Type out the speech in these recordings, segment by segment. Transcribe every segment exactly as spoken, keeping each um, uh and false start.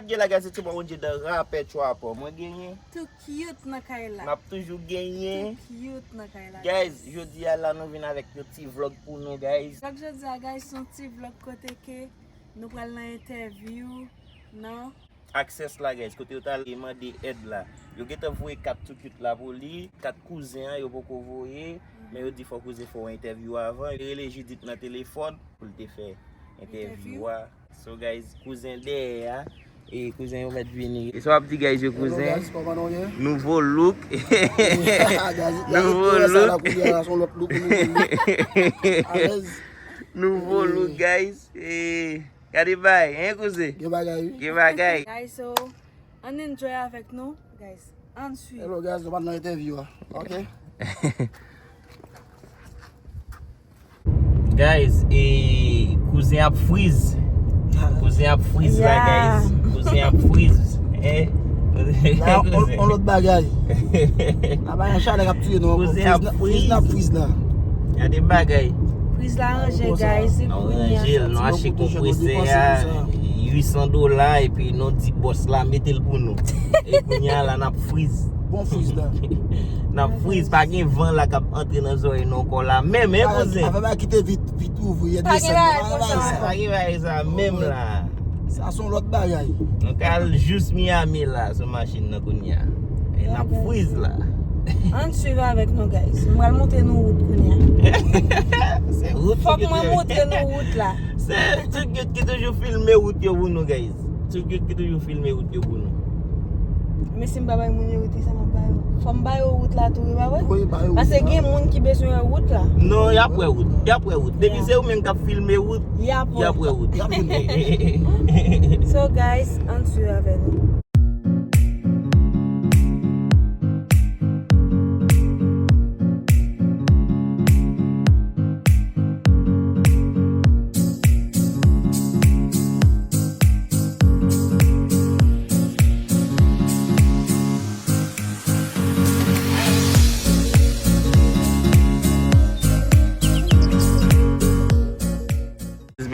Gen la, guys, se ti mwen, Rodjey the Rapper Trapper. Mwen genyen. Too cute nan kay la. M ap toujou genyen. Too cute nan kay la, guys. Guys, jodi a la, nou vin avèk yon ti vlog pou nou, guys. Vlog jodi a, guys, se yon ti vlog kote ke nou pral nan entèvyou, nan Access la, guys, kote yo t al mande èd la. Yo gentan voye kat Too Cute la pou li. Kat kouzen an, yo poko voye. Men yo di fò kouzen fè yon entèvyou avan. Yo rele Judith nan telefòn pou l te fè entèvyou a. So, guys, kouzen dèyè a. E kouzen yo mèt vini. E sa w ap di, guys, yo kouzen? Hello, guys, kòman nou ye? Nouvo look. Guys, nouvo look. Sa la koulye a, se yon lòt look, nouvo look. Alèz. Nouvo look, guys. E Gade bay, hein, kouzen? Gen bagay, wi. Gen bagay. Guys, so, ann enjoy avèk nou, guys. Ann swiv. Hello, guys, nou pa nan entèvyou a. Ok? Guys, e kouzen ap friz. Kouzen ap friz la, guys. Kouzen ap friz. Eh? La, on, on lòt bagay. Aba yon chalè k ap tiye nou ankò. Kouzen ap friz. Friz la, friz la. Gade bagay. Friz la ranje, guys. Se kounye a. Nou ranje l, nou achte konpresè a, uit san dola, epi nou di bòs la mete l pou nou. E kounye a la, n ap friz. Bon friz la. N ap friz, pa gen van la k ap antre nan zòrèy nou ankò la. Menm, hein, kouzen? Afè bagay kite vit, vit ouvri, pa gen bagay konsa. Pa gen bagay sa, menm la. Sa se yon lòt bagay. Nou ka al jous Miami la, sou machin nan kounye a. E n ap friz la. Ann swiv avèk nou, guys. Mwen pral montre nou wout kounye a. Se wout. Fòk mwen montre nou wout la. Se Too Cute ki toujou filme wout yo pou nou, guys. Too Cute ki toujou filme wout yo pou nou. Men si m pa bay moun yo wout, kisa m ap ba yo? Fò m ba yo wout la tou, wi, pa vre? Wi, ba yo wout la. Paske gen moun ki bezwen wè wout la. Non, y ap wè wout. Y ap wè wout. Depi se ou menm k ap filme wout, y ap wè wout. Y ap wè wout. So, guys, ann swiv avè nou.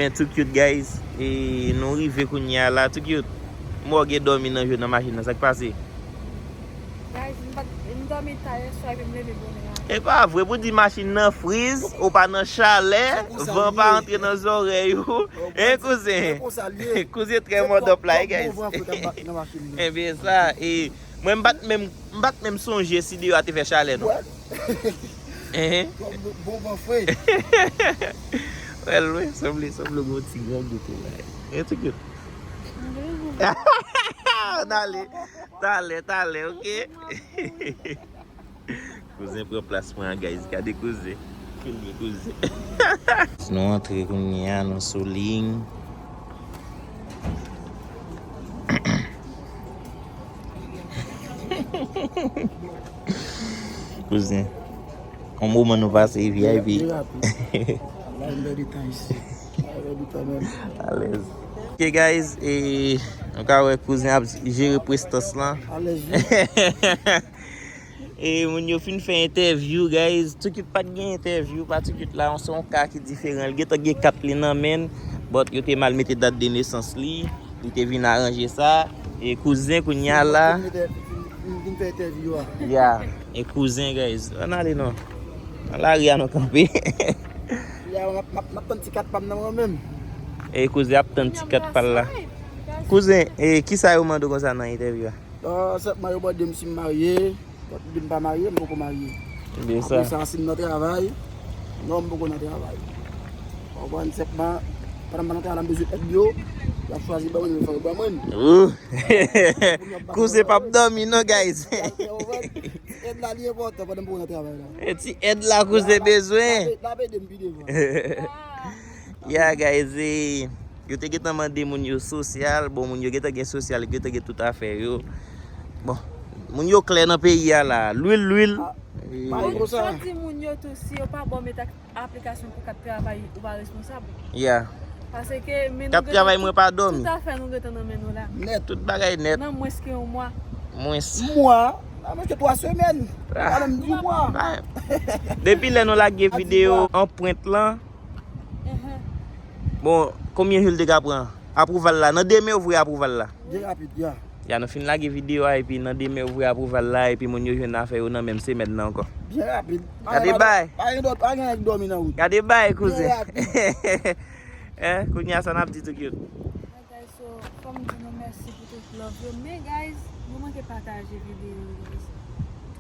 Men Too Cute, guys. E nou rive kounye a la, Too Cute. M wè w gen dòmi nan je w nan machin nan, sa k pase? Guys, m pa t, m dòmi ta yè swa epi m leve bonè a. E pa vre, pou di machin nan friz, ou pa nan chalè, van pa antre nan zòrèy ou. Hein, kouzen? Kouzen trè mòdòp la, guys. Enben sa, e mwen m pa t menm, m pa t menm sonje si deyò a te fè chalè, non. Hein? Bon van fre. Wè l, wi, sanble, sanble gon ti grangou tou la. Hein, Too Cute? N ale. Talè, talè, ok? Kouzen pran plas mwen an, guys. Gade kouzen. Kounye kouzen. Si nou antre kounye a, nou sou liy. Kouzen. Yon moman nou pase V I P. Li rapid. Alèz. Ok, guys, e nou ka wè kouzen ap jere prestans lan. Alèz, wi. E moun yo fin fè entèvyou, guys. Too Cute pa t gen entèvyou, pa Too Cute la, se yon ka ki diferan. Li gentan gen kat li nan men l, but yo te mal mete dat de nesans li. Li te vin aranje sa. E kouzen kounye a la. Vin fè entèvyou a. Ya. E kouzen, guys. Ann ale non. Nan lari a nou kanpe. Ya, m ap, m ap, m ap tann ti kat pa m nan mwen menm. E kouzen ap tann ti kat pa l la. Kouzen, e kisa yo mande w konsa nan entèvyou a? Bon, senpman yo mande m si m marye. Bon, m di m pa marye, m poko marye. Apre sa, si m nan travay, non, m poko nan travay. Ou konprann, senpman, pandan m pa nan travay la, m bezwen èd yo. Y ap chwazi ban mwen, yo fè yo ban mwen. Kouzen p ap dòmi non, guys. Ti èd la li enpòtan pandan m poko nan travay la. E ti èd la kouzen bezwen. L ap ede m pi devan. Yeah, guys, e, yo te gentan mande moun yo sosyal. Bon, moun yo gentan gen sosyal, yo gentan gen tout afè yo. Bon, moun yo klè nan peyi a la. Lwil, lwil. Sa di moun yo tou, si yo pa ba w met ak aplikasyon pou kat travay, ou pa responsab. Yeah. Paske men nou kat travay mwen pa dòmi. Tout afè nou gentan nan men nou la. Nèt. Tout bagay nèt. Nan mwens ke yon mwa. Mwens. Mwa? Nan mwens ke twa semèn. Pa menm di mwa. Depi lè nou lage videyo anprent lan, bon, konbyen jou l te ka pran? Apwouval la, nan de men w voye apwouval la. Byen rapid, ya. Ya, nou fin lage videyo a, epi nan de men w voye apwouval la, epi moun yo jwenn afè yo nan menm semèn nan ankò. Byen rapid. Gade bay. Pa gen dòt, pa gen nèg dòmi nan wout. Gade bay, kouzen. Byen rapid. Hein, kounye a sa n ap di tou cute. Guys, so, fò m di nou mèsi pou tout love yo. Men, guys, nou manke pataje videyo yo, guys.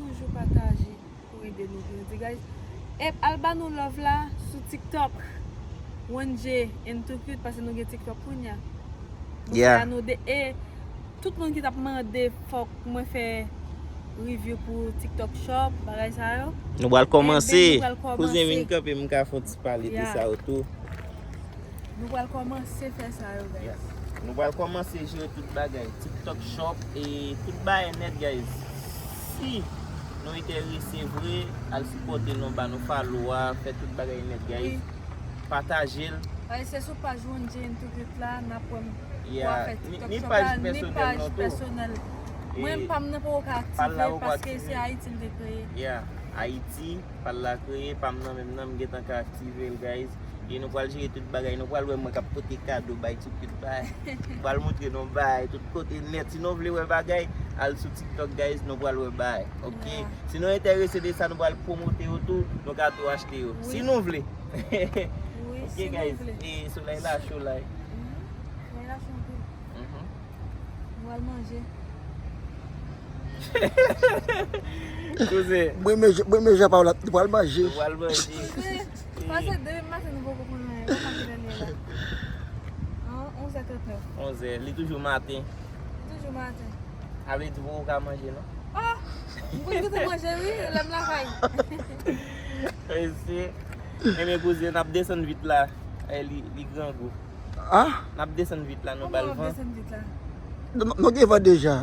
Toujou pataje pou ede nou grandi, guys. E al ba nou love la sou TikTok. One J and Too Cute, paske nou gen TikTok kounye a. Nou fè a nou de. E tout moun ki t ap mande fòk mwen fè review pou TikTok Shop, bagay sa yo. Nou pral kòmanse. Enben, nou pral kòmanse. Kouzen vin kanpe, m ka fè yon ti pale de sa yo tou. Nou pral kòmanse fè sa yo, guys. Yes. Nou pral kòmanse jere tout bagay. TikTok Shop e tout bagay nèt, guys. Si nou enterese vre, al sipòte nou, ba nou follow a, fè tout bagay nèt, guys. Wi. Pataje l. Paske se sou paj One J and Too Cute la, n ap wè m, yeah, w ap fè TikTok Shop la, ni paj pèsonèl. Mwen, pa m nan poko ka aktive paske se Ayiti l te kreye. Yeah, Ayiti, pa l la kreye, pa m nan menm nan, m gentan ka aktive l, guys. E nou pral jere tout bagay. Nou pral wè mwen k ap pote kado bay Too Cute bay. Nou pral montre nou bay tout kote nèt. Si nou vle wè bagay, al sou TikTok, guys, nou pral wè bay. Ok? Yeah. Si nou enterese de sa, nou pral pwomote yo tou, nou ka tou achte yo. Wi. Si nou vle. Wi, si nou vle. Ok, guys. E solèy la cho la. Mhm. Solèy la cho anpil. Mhm. Nou al manje. Kouzen. Mwen menm jan pa w la, nou pral manje. Nou pral manje. Pase demen maten nou poko konn anyen. Mwen pa gen anyen la. An, onzè trant nèf. Onzè, li toujou maten. Li toujou maten. A vle di poko ka manje non. Oh, m konn gentan manje wi, lè m lakay. Mesye. Enben kouzen, n ap desann vit la. E li, li grangou. Ah? N ap desann vit la, nou ba l van. Kòman w ap desann vit la? Nou, nou gen van deja.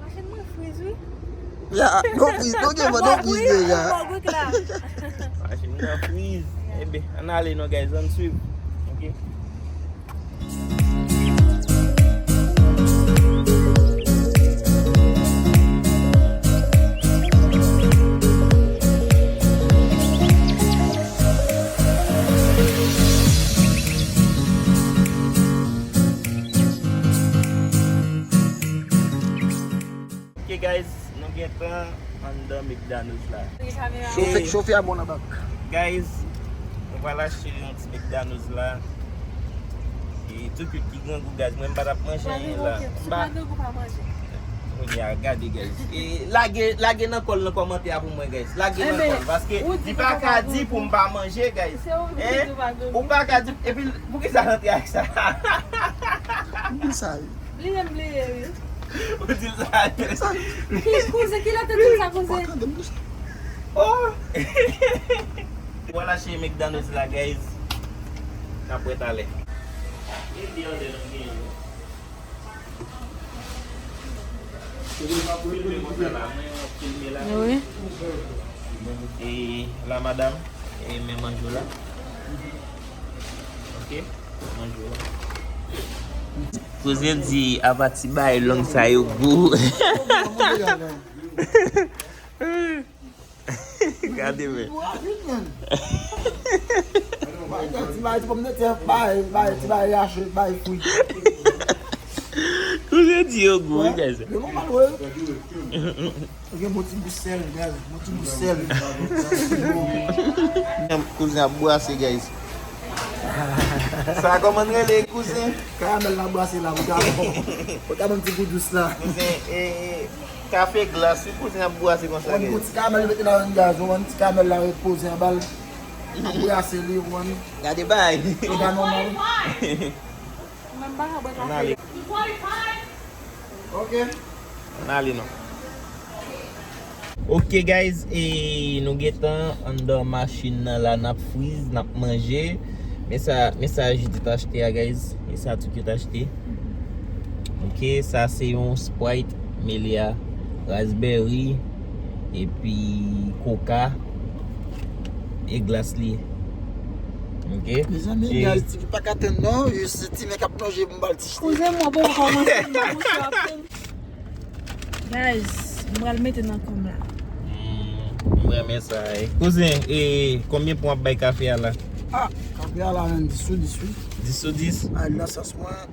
Machin mwen friz, wi. Ya, nou friz, nou gen van, nou friz deja. Machin mwen friz. Ya. Enben, ann ale non, guys, ann swiv. Ok. Ok, guys, nou gentan anndan McDonald's la. Chofe, chofe a bon nan bak. Guys, nou pral achte yon ti McDonald's la. E Too Cute ki grangou, guys. Mwen, m pa t ap manje anyen la. M pa grangou, pa manje. Kounye a, gade, guys. E lage, lage nan kò l nan kòmantè a pou mwen, guys. Lage nan kò l. Paske li pa ka di pou m pa manje, guys. Hein? Ou pa ka di, epi poukisa rantre ak sa? Poukisa? Bliye m bliye, wi. Ou di l sa. Ki kouzen, ki lè te di l sa, kouzen? Oh! Vwala chez McDonald's la, guys. N ap wè talè. E de òdè nou genyen yo. Wi. E la, madanm, e men manjou la. Ok, manjou la. Kouzen di, apa ti bagay long sa yo gou. Gade men. Ti bagay, ti pòmdetè, bay, bay, ti bagay yache, bay fwi. Kouzen di yo gou, wi, guys. Yo nòmal, wi. Gen bon ti gou sèl, guys. Bon ti gou sèl. Kouzen ap bwase, guys. Sa kòman rele, kouzen? Karamèl la bwase la, pou ka bon. Pou ka bon ti gou dous la. Kouzen, e, e, kafe glas, wi, kouzen ap bwase konsa, guys. Yon ti karamèl mete la, yon gaz, yon ti karamèl la repoze anba l. Ap bwase li, yon. Gade bay. Yon gaz nòmal. Mwen pa ka bwè kafe. Ann ale. Ok. Ann ale non. Ok, guys, e nou gentan anndan machin nan la, n ap friz, n ap manje. Men sa, men sa Judith achte a, guys. Men sa Too Cute achte. Ok, sa se yon Sprite mele a raspberry, epi coca, e glas li ye. Ok. Mezanmi, guys, Too Cute pa ka tann non, jis ti men k ap plonje pou m ba l ti. Kouzen mwen, bon, kòmanse, m pa mouche ap tann. Guys, m pral mete nan kò m la. Hmm, m renmen sa, e. Kouzen, e konbyen pwen w ap bay kafe a la? Ah, kafe a la, menm dis sou dis, wi. Dis sou dis? Ah, nan sans mwen,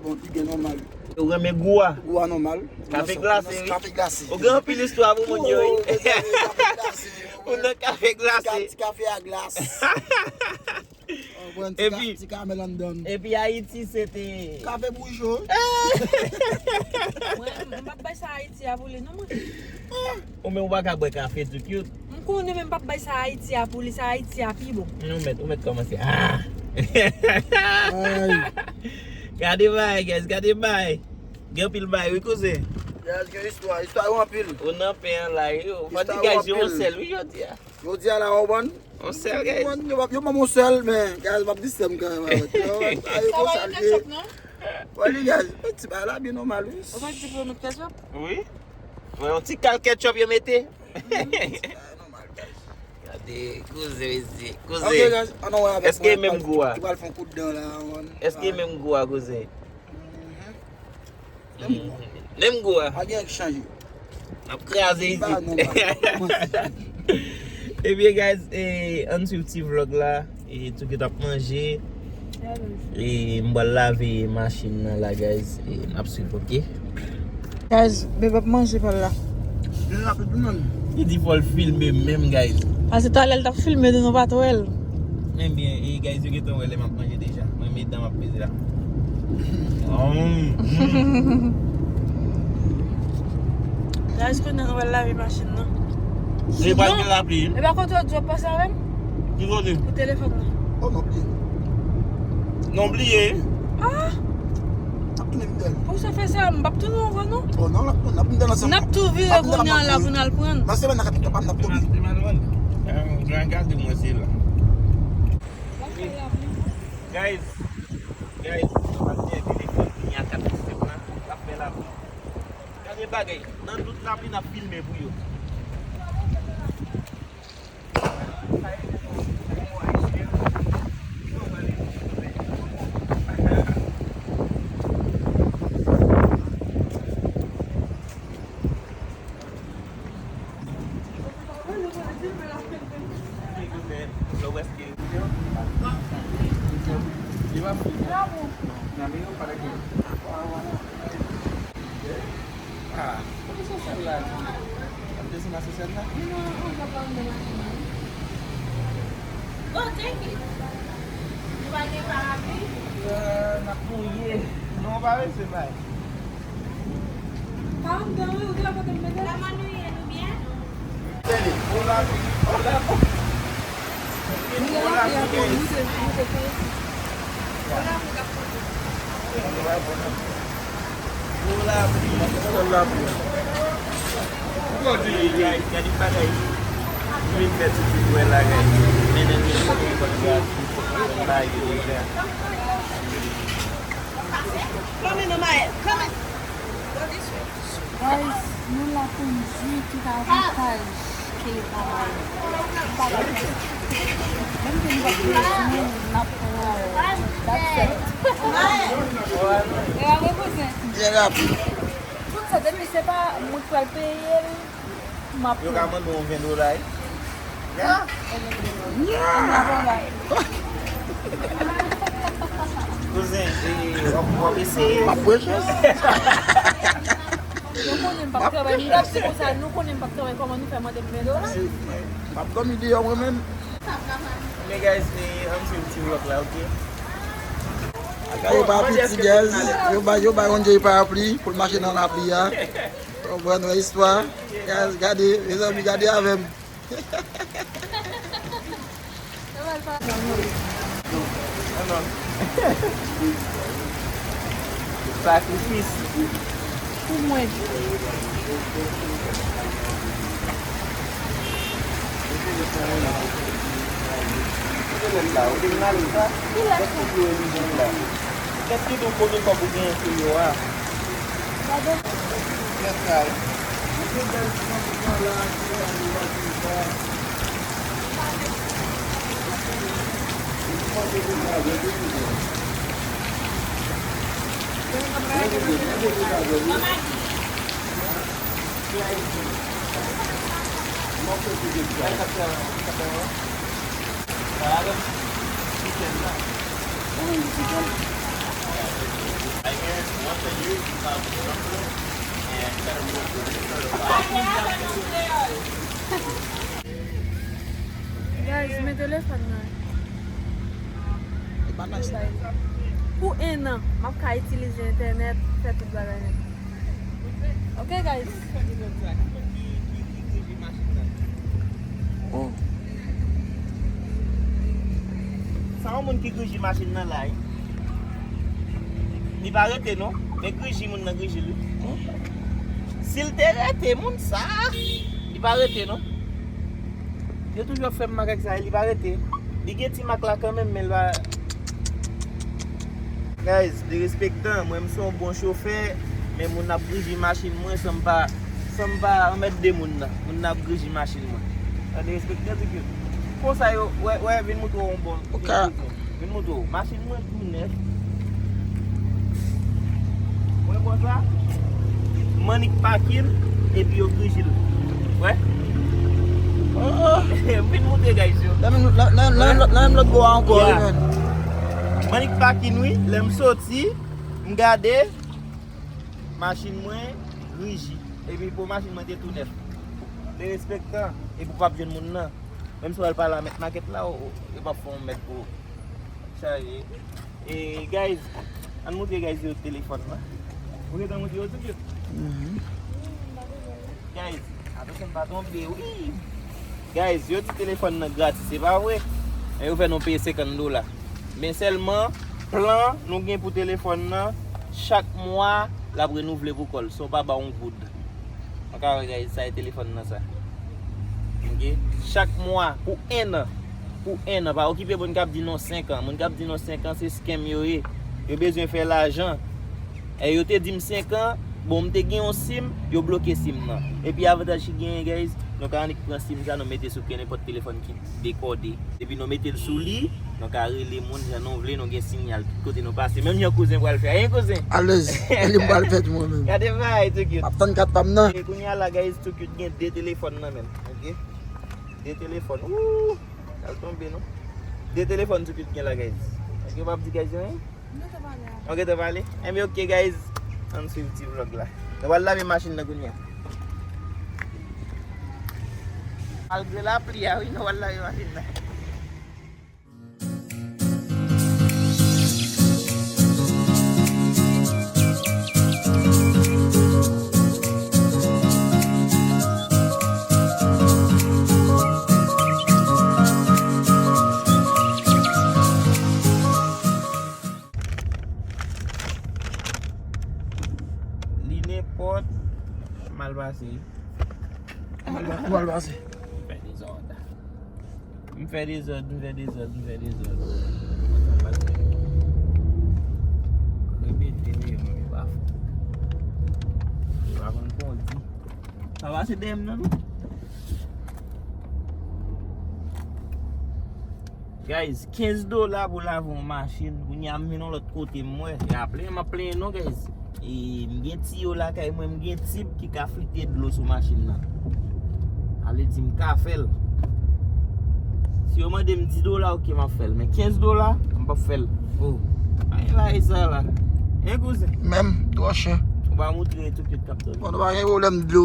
Bon, li gen nòmal. Ou renmen gou a? Gou a nòmal. Kafe glase, wi. Kafe glase. Ou gen anpil istwa pou moun yo, wi. Oh, mezanmi, kafe glase. Ou nan kafe glase. Ti ka-, ti kafe a glas. Ou pran ti ka-, epi, ti karamèl anndan. Epi Ayiti, se te kafe bouyi cho. Mwen, m p ap bay sa Ayiti a pou li, non, mwen. Ou menm ou pa ka bwè kafe tou, cute. M konnen, men m p ap bay sa Ayiti a pou li, sa Ayiti a pi bon. Ou mèt, ou mèt kòmanse. Ah! Ay. Gade bay, guys, gade bay. Gen anpil bay, wi, kouzen. Guys, gen istwa, istwa yo anpil. Ou nan pen an la, yo. Fò di, guys, yo yon sèl, wi, jodi a. Jodi a la, ou konprann? Yon sèl, guys. Yo ban, yo ban m yon sèl, men, guys, m ap distèm kanmenm avèk yo. Sa pa yon ketchup, non? Wè li, guys, ti bagay la byen nòmal, wi. Ou pa di pou yo met ketchup? Wi. Wè, yon ti kal ketchup yo mete. Gade, kouzen, mesye, kouzen. Ok, guys, ann wè avèk mwen. Èske menm gou a? Ki pral fè yon kout dan la, man. Èske menm gou a, kouzen? Menm gou a. Pa gen anyen ki chanje. N ap kraze isit. Ebyen, guys, eh, ann swiv ti vlog la. E Tuki t ap manje. E m pral lave machin nan la, guys. E n ap swiv, ok? Guys, bebe ap manje pa l la. Li di fò l filme menm, guys. Pase talè l t ap filme tou, nou pa t wè l. Ebyen, e guys, yo gentan wè lè m ap manje deja. Mwen, men dan m ap peze la. Guys, kounye a nou pral lave machin nan. E pral gen lapli. E pa kote w di w ap pase avè m? Ki kote? Pou telefòn nan. Oh, m ap bliye. Non, bliye. Ah! N ap tounen fidèl. Pou sa fè sa, m p ap tounen ankò, non. Oh, non, n ap tounen, n ap tounen ansanm. N ap tou vire kounye a la pou n al pran. Nan semèn nan k ap vini, n ap tou vire. Demal, demal, man. Gran gade mwen, se la. Guys, guys, nou pral gen telefòn ki gen a kat sistèm la, l ap fè lapli. Gade bagay, nan tout lapli n ap filme pou yo. Ah, poukisa sèl la? Ap desann asesèl la? Go, take it. Nou pa gen parapli? Euh, n ap mouye. Non, pa bezwen bay. Ka anndan wi, ou te la kote m mete l? Kòman nou ye, nou byen? Tande, hola, hola. Hola, hola, hola. Hola, hola. Gade bagay. Mwen fè ti ti wè la, guys. Mennen mwen kote kòt la. Mwen bay yo deja. Come in, Amael. Come in. Go this way. Guys, nou la pou n jwi tout avantaj teletravail. Menm ke nou pa bezwen, n ap pran l. That's it. E a wi, kouzen. Byen rapid. Tout sa, depi se pa mwen k pral peye l, m ap pran. Yo ka mande w ven dola, wi. Ya. Kouzen, e, w ap, w ap eseye. M ap pran chans. Yo konnen m p ap travay, m t ap di konsa, nou konnen m p ap travay, kòman nou fè mande m ven dola? M ap dòmi deyò mwen menm. Men guys, e, ann swiv ti vlog la, ok? Bagay yo pa piti, guys. Yo bay, yo bay yon J parapli pou l mache nan lapli a. Konprann, wè istwa. Guys, gade, mezanmi, gade avè m. Sakrifis. Pou mwen. Kite lèt la, ou te mal sa? Ki lèt sa? Kèt ki tou kote kòb ou genyen sou yo a? Lèt la, wi. Guys, men telefòn nan. Pou enn an, m ap ka itilize entènèt, fè tout bagay nèt. Ok, guys? Oh. Sa yon moun ki griji machin nan la, wi. Li pa rete non. Men griji moun nan griji l, wi. Si l te rete, moun sa, li pa rete non. Yo toujou ap fè m makak sa, li pa rete. Li gen ti mak la kanmenm, men l pa. Guys, derespektan, mwen m se yon bon chofè, men moun ap griji machin mwen san m pa, san m pa anmède moun nan. Moun nan ap griji machin mwen. Sa derespektan tou ke. Konsa yo, wè, wè, vin moutre w yon bon. Vin moutre w. Vin moutre w. Machin mwen tou nèf. Mwen konsa. Mannik pakin, epi yo griji l. Wè. Oh. Vin moutre guys yo. Nan menm, nan, nan, nan, nan menm lòt bò a ankò, wi, men. Mannik pakin, wi. Lè m soti, m gade, machin mwen griji. Epi po machin mwen te tou nèf. Derespektan, epi w p ap jwenn moun nan. Menm si w al pale a mèt makèt la, ou, ou, yo p ap fè yon mèt pou chaje. E, guys, ann montre guys yo telefòn nan. Ou gentan montre yo tou, Cute? Mhm. Guys, atansyon m pa tonbe, wi. Guys, yo di telefòn nan gratis, se pa vre? Men yo fè nou peye senkant dola. Men sèlman, plan nou gen pou telefòn nan, chak mwa, l ap renouvle pou kò l, san w pa ba yon goud. Mwen ka wè guys, sa e telefòn nan sa. Ok? Chak mwa, pou enn an. Pou enn an. Pa okipe moun k ap di non senk an. Moun k ap di non senk an, se scam yo ye. Yo bezwen fè lajan. E yo te di m senk an, bon, m te gen yon sim, yo bloke sim nan. Epi avantaj ki genyen, guys, nou ka annik pran sim sa, nou mete sou kenenpòt telefòn ki dekòde. Epi nou mete l sou li, nou ka rele moun jan nou vle, nou gen siyal tout kote nou pase. Menm jan kouzen pral fè. Hein, kouzen? Alèz, li m pral fè tou mwen menm. Gade bagay, Too Cute. M ap tann kat pa m nan. E kounye a la, guys, Too Cute gen de telefòn nan men l, ok? De telefòn. Wouw! Al tonbe, non? De telefòn Too Cute gen la, guys. Ok, w ap di guys yo, hein? Nou te pale a. Ok, te pale? Enben, ok, guys. Ann swiv ti vlòg la. Nou pral lave machin nan kounye a. Malgre lapli a, wi, nou pral lave machin nan. Li nenpòt. Mal pase. Mal pa-, mal pase. Fè dezòd. M fè dezòd, m fè dezòd, m fè dezòd. Repete, wi, mwen, e pa fò. E pa konn kondi. Sa pase dèyè m nan, non? Guys, kenz dola pou lave yon machin. Kounye a m vin yon lòt kote m wè. Y a plenyen, m ap plenyen non, guys. E m gen tiyo lakay mwen, m gen tib ki ka flite dlo sou machin nan. Sa vle di m ka fè l. Si yo mande m dis dola, ok, m ap fè l. Men kenz dola, m p ap fè l. Oh, pa gen bagay sa la. Hein, kouzen? Menm, twò chè. Ou pa moutre Too Cute k ap dòmi. Bon, nou pa gen pwoblèm dlo.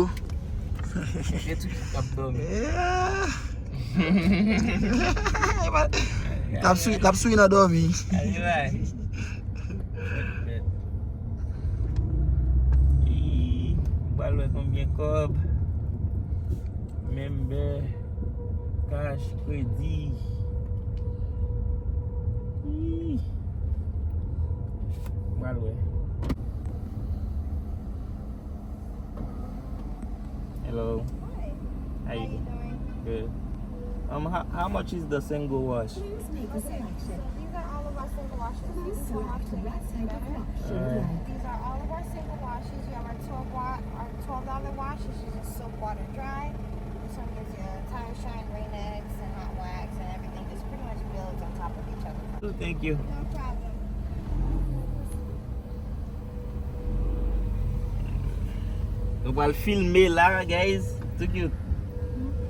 Gen Too Cute k ap dòmi. Yeah. L ap swi, l ap swi nan dòmi. Ay, ay. Ih, m pral wè konbyen kòb. Member, cash, kredi. Ih. M pral wè. Hello. Hi. How you doing? Good. Um, how, how much is the single wash? Please make a selection. These are all of our single washes. Please select the right type of wash you would like. These are all of our single washes. You have our twelve watt, our twelve dollar wash, which is just soap water dry. This one gives you a tire shine, Rain-X, and hot wax and everything. Just pretty much builds on top of each other. Oh, thank you. No problem. Nou pral filme la, guys. Too Cute.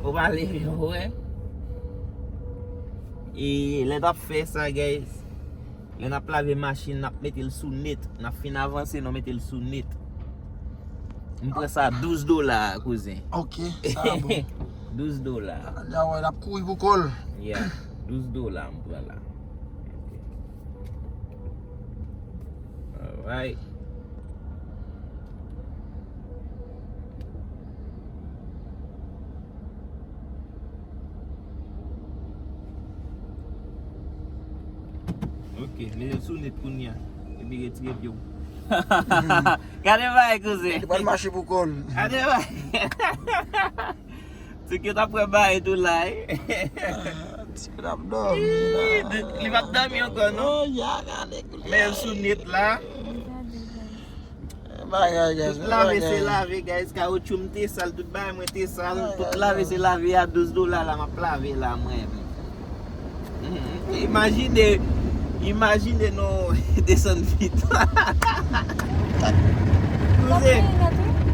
Ou pale, ou wè. E lè n ap fè sa, guys. Lè n ap lave machin, n ap mete l sou net. N ap fin avanse, nou mete l sou net. M pran sa douz dola, kouzen. Ok, sa bon. Douz dola. N ap kouri pou kò l. Yeah, douz dola m pran la. Ok. Alright. Ok, li sou net kounye a. Epi retire pye w. Gade bagay, kouzen. Li pral mache pou kò l. Gade bagay. Ti ke t ap pran bagay tou la, wi. Ti ke t ap dòmi la. Ih, li p ap dòmi ankò, non. Oh, ya, gade koulye. Men l sou net la. Bagay, guys, tout lave se lave, guys. Kawotchou m te sal, tout bagay mwen te sal. Tout lave se lave a douz dola la, m ap lave la, mwen. Mhm. Imajine, imajine nou desann vit. Kouzen.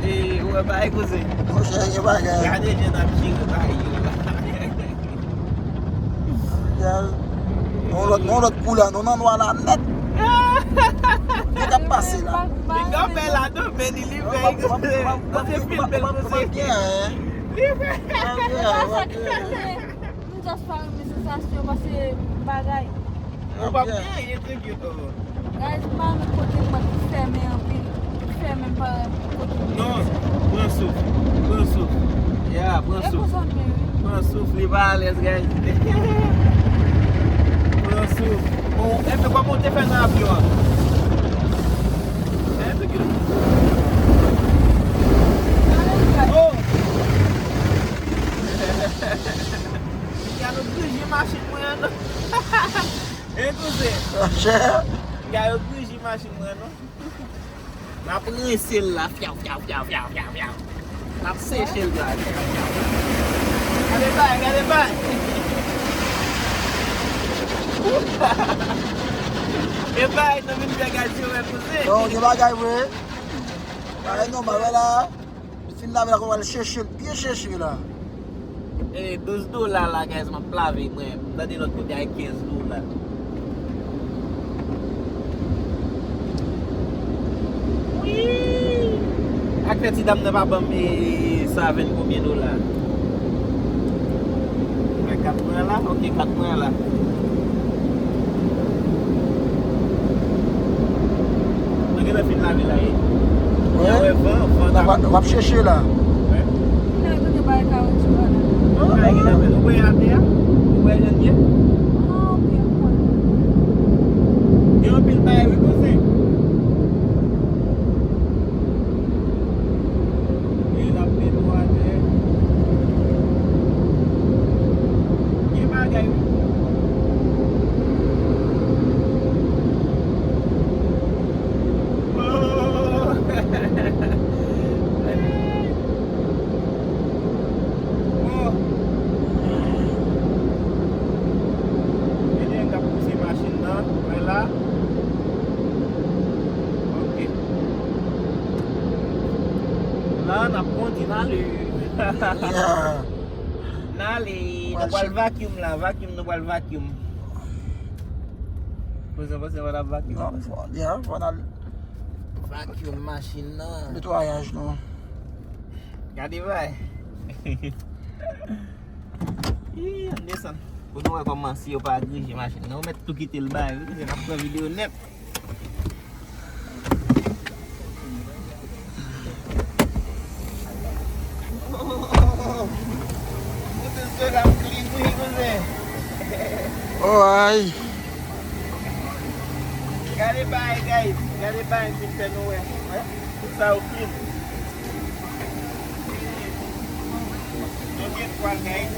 E, ou wè bagay, kouzen. Monchè, gen bagay. Gade jan n ap jere bagay yo la. Yon lòt, yon lòt koulè, nou nan nwa la nèt. Sa k ap pase la? Piga fè la, non, men li fè, kouzen. Kouzen filme l, kouzen. Li fè. M just pa renmen sansasyon, pase bagay. Ou p ap gen anyen, tranquille. Guys, m pa renmen kote m ap fèmen anpil. Fèmen pa kote m. Non, pran souf, pran souf. Ya, pran souf. Pran souf, li pa alèz, guys. Pran souf. Bon, enpe kòman w te fè nan avyon an? Enpe ke. Oh! Piga yo grije machin mwen an, non. E kouzen. Monchè. Piga yo grije machin mwen an, non. N ap rense l la, fyaw, fyaw, fyaw. N ap seche l la, fyaw, fyaw. Gade bay, gade bay. E bay, nou vin fè gaz yo, wè, kouzen. Non, gen bagay vre. Bagay nòmal, wè la. Li fin lave la, kòman l chèche l, byen chèche la. E, douz dola la, guys, m ap lave mwen. M tande lòt kote a kenz dola. Wi! Ak fè ti dam nan pa ban m, e, sa vin konbyen dola? Mwen kat mwen la, ok, kat mwen la. Nou gentan fin lave la, e. Wi. Wè van, van. W ap, w ap chèche la. Wè. Lè yo te bay kawotchou a la. Non, ay, gentan fè. Ou wè atè a? Ou wè jan l ye? Ah, ok, m konn. Gen anpil bagay, wi, kouzen. E l ap netwaye. Gen bagay, wi. Oh! Bon. Ebyen, n ap pouse machin nan. Mwen la. Ok. La, n ap kondi n ale. Yeah. N ale, nou pral vacuum la, vacuum, nou pral vacuum. Kouzen, panse w ap vacuum? Non, fò, yeah, fò n al vacuum machin nan. Netwayaj, non. Gade bay. Ih, ann desann. Pou nou wè kòman si yo pa grije machin nan. Ou mèt tou kite l bay, wi. Se n ap pran videyo nèt. Kote sola m clean, wi, kouzen. Oh, ay. Gade bay, guys. Gade bay, m fin fè nou wè. Wè? Tout sa yo clean. Nou gen pwal, guys.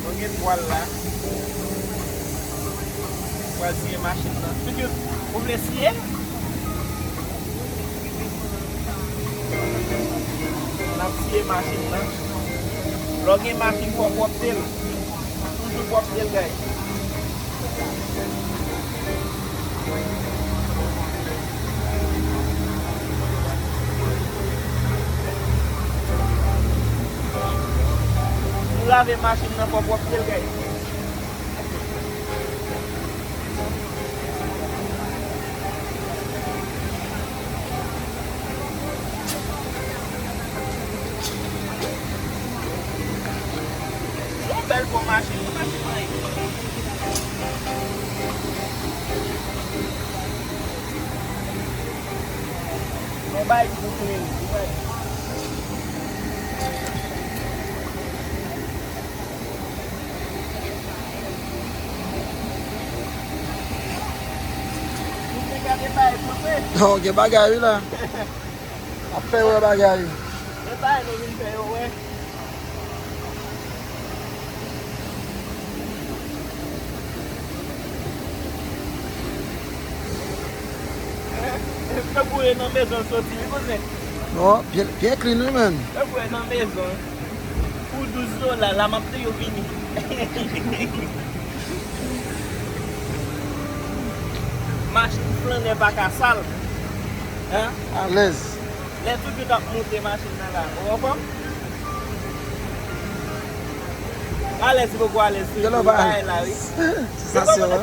Nou gen pwal la. Pwal siye machin nan. Pitit, ou vle siye? N ap siye machin nan. Lè w gen machin, fò w pwòpte l. Toujou pwòpte l, guys. Nou lave machin nan, fò w pwòpte l, guys. Sèl pou machin, pou machin mwen. Yon bay pou kle. Ou te gade bay pou mwen. Oh, gen bagay wi la. Ap fè wè bagay. E bay nou vin fè yo wè. Tankou e nan mezon l soti, wi, kouzen. Non, byen, byen clean, wi, menn. Tankou e nan mezon. Pou douz dola, la, m ap tou yo vini. Machin flannè pa ka sal. Hein? Alèz. Lè tout yo t ap monte machin nan la, ou konprann? Alèz, li poko alèz tou. Gen lè w pa bagay la, wi. Sansasyon, hein?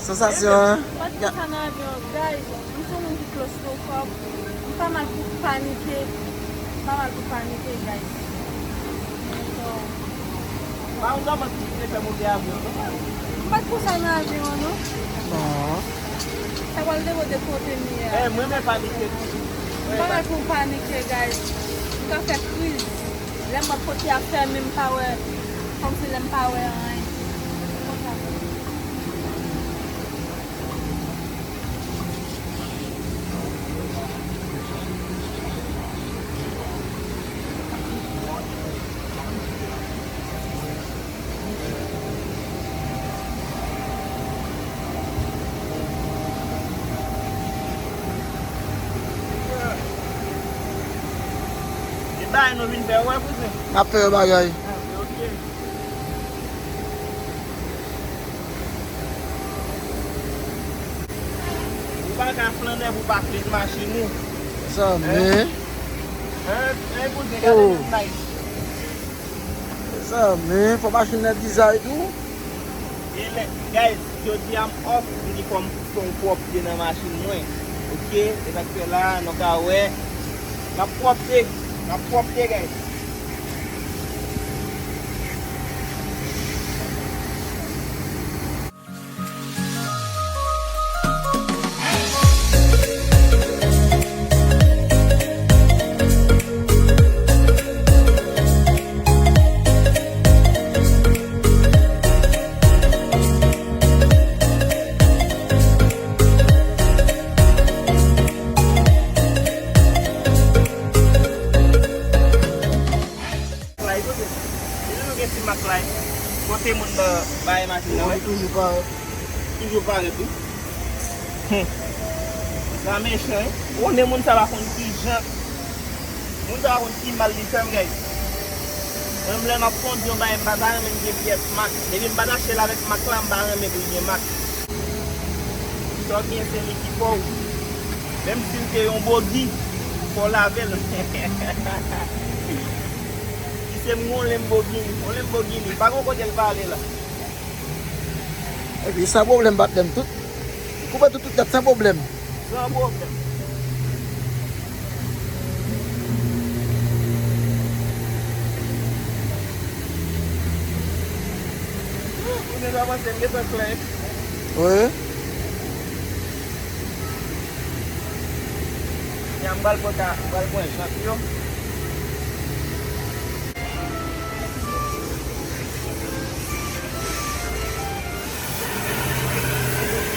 Sansasyon, hein? Mwen pa t konn sa nan avyon, guys. M se yon moun ki klostwofòb. M pa mal pou panike. M pa mal pou panike, guys. So, pa yon gaman ki te fè monte avyon, non? M pa t konn sa nan avyon an, non. Non. Sa pral depo de kote m ye a. Eh, mwen menm panike tou. M pa bay pou m panike, guys. M ka fè kriz. Lè m wè pòt la fèmen, m pa wè, kòmsi lè m pa wè anyen. Konsa. E bagay nou vin fè, wè, kouzen. N ap fè yon bagay. Ah, ok. Ou pa ka flannè pou pa clean machin ou. Zanmi. Hein? Hein, kouzen, gade yon nice. Zanmi, fò machin nan dizay tou. E lè, guys, jodi a m off, m di fò m fè yon pwòpte nan machin mwen. Ok, se sa k fè la, nou ka wè. N ap pwòpte, n ap pwòpte, guys. Li toujou gen ti mak la. Kote moun nan bay machin nan, wi. Toujou pa, toujou parèt, wi. Hmm. Sa mechan, wi. Ou konnen moun sa pa konn kijan. Moun sa pa konn ki mal li fè m, guys. Mwen menm lè m ap kondi yon bagay, m pa ta renmen l gen pyès mak. Depi m pa t achte l avèk mak la, m pa renmen pou l gen mak. Sa w gen se li ki fè w. Menm si l te yon bogi, fò w lave l. Si se m yon Lamborghini, yon Lamborghini, pa gon kote l pa ale la. Epi san pwoblèm, patnè m, tout. Koupe tout, tout nèt san pwoblèm. San pwoblèm. Ou deja panse m gentan klè. Wi. Kounya m pral pran ka, m pral pran jant yo.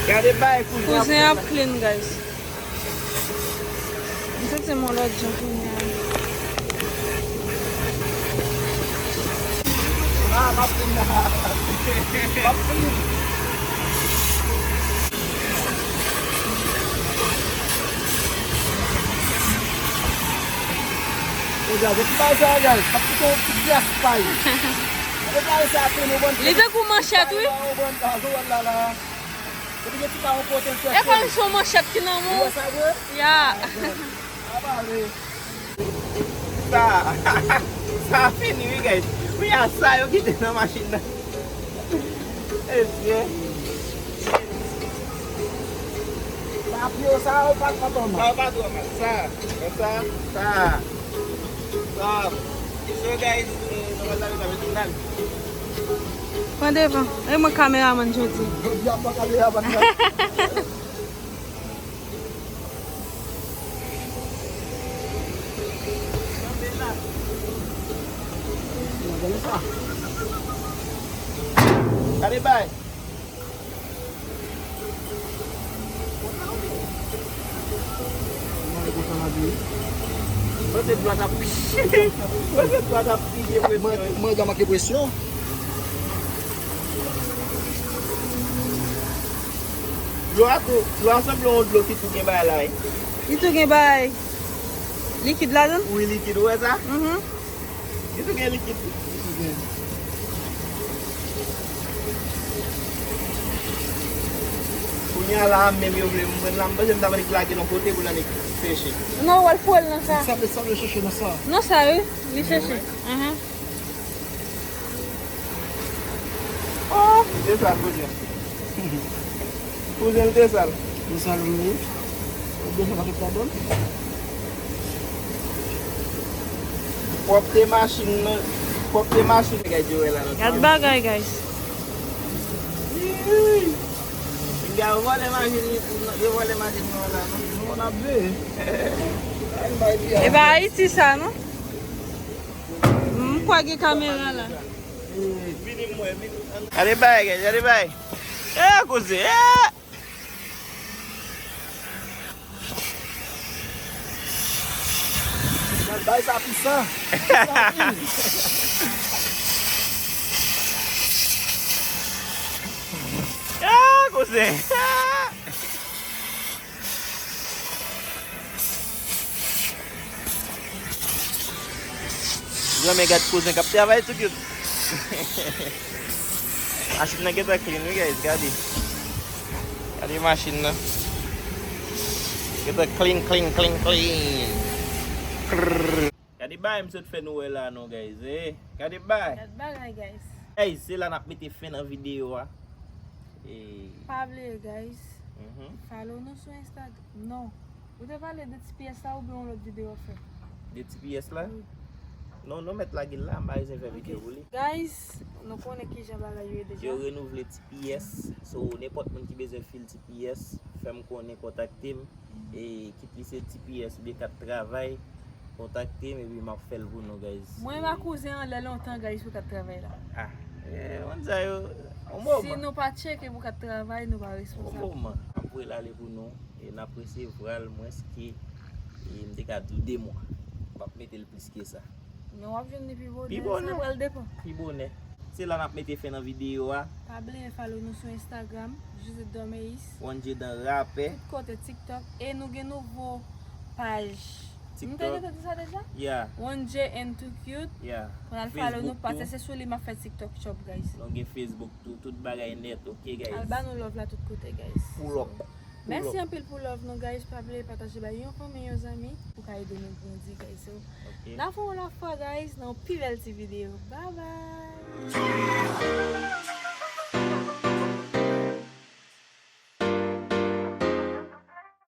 Gade bay kouzen ap clean, guys. M santi m yon lòt jan kounya. Ah, m ap vin la. M ap vin. Kounye a, se ti bagay sa, guys. M ap kite yon ti gras pay. Gade bagay sa, tou nou bann. Li tankou manchèt, wi. Ou bann, ah, ou bann la, la. Epi gen ti kawon kote l chèche. E kòm se yon manchèt ki nan men w. Ou wè sa vre? Ya. A pa vre. Sa, sa fini, wi, guys. Wi, a sa yo kite nan machin nan. E byen. Sa pye sa, ou pa, pa twò mal. Sa, pa twò mal. Sa, sa, sa. Sa. So, guys, eh, nou pral lave sa, nou pral lave. Pran devan. E mwen kameramann jodi. Jodi a mwen kameramann nan. Gade bay. Mwen se dlo a t ap piye. Mwen se dlo a t ap piye presyon. Mwen, mwen ka manke presyon. Dlo a tou, dlo a sanble yon dlo ki tou gen bagay la, wi. Li tou gen bagay likid ladan l? Wi, likid, ou wè sa? Mhm. Li tou gen likid. Li tou gen. Kounye a la, menm yo vle m pran la, m panse m ta annik lage l yon kote pou l annik seche. Non, w al foure l nan sa. Sa vle, sa vle chèche nan sa. Nan sa, wi. Li chèche. Mhm. Oh, li te sal, kouzen. Kouzen, li te sal. Li sal, wi. Ou bezwen pa tout ladan l. Pwòpte machin nan, pwòpte machin, gad yo wè la nan. Gad bagay, guys. Ii. Nèg yo vòlè machin, yo vòlè machin nan la, non? Nou konn ap veye. E pa Ayiti sa, non? M kwè gen kamera la. Gade bay, gade bay. Eh, kouzen, eh! Bay sa pisan. Pisan anpil. Ah, kouzen. Granmè gad kouzen k ap travay tou cute. Machin nan gentan clean wi guys, gade. Gade machin nan. Gentan clean, clean, clean, clean. Krrr. Gade bagay m sot fè nou wè la non guys. Eh, gade bagay. Gad bagay guys. Guys, se la n ap mete fen nan videyo a. Eh. Pa bliye guys. Mhm. Follow nou sou Instagram. Non. Ou te pale de T P S la oubyen yon lòt videyo w ap fè? De T P S la? Wi. Non, nou mèt lage l la, m pa bezwen fè videyo pou li. Guys, nou konnen kijan bagay yo ye deja. Yo renouvle T P S, so nenpòt moun ki bezwen fil T P S, fè m konnen, kontakte m. E kit li se T P S oubyen kat travay, kontakte m epi m ap fè l pou nou, guys. Mwen e ma kouzen anlè lontan, guys, pou kat travay la. Ah, eh, moun sa yo, on moman. Si nou pa tcheke pou kat travay, nou pa responsab. On moman. M ap voye l ale pou nou, e n ap resevwa l mwens ke, e m te ka di w de mwa. M ap mete l plis ke sa. Men w ap jwenn li pi bonè. Pi bonè. Sa pral depann. Pi bonè. Se la n ap mete fen nan videyo a. Pa bliye follow nou sou Instagram, Josette Dormeis. One J dan rapè. Tout kote TikTok. E nou gen nouvo paj. TikTok. M te gentan di sa deja? Yeah. One J and Too Cute. Yeah. Konn al follow nou, paske se sou li m ap fè TikTok shop, guys. Nou gen Facebook tou, tout bagay nèt, ok, guys? Al ba nou love la tout kote, guys. Pull up. Mèsi anpil pou love nou, guys. Pa bliye pataje bay yon fanmi, yon zanmi pou ka ede nou grandi, guys. So, n a fè yon lòt fwa, guys, nan yon pi bèl ti videyo. Bye bye!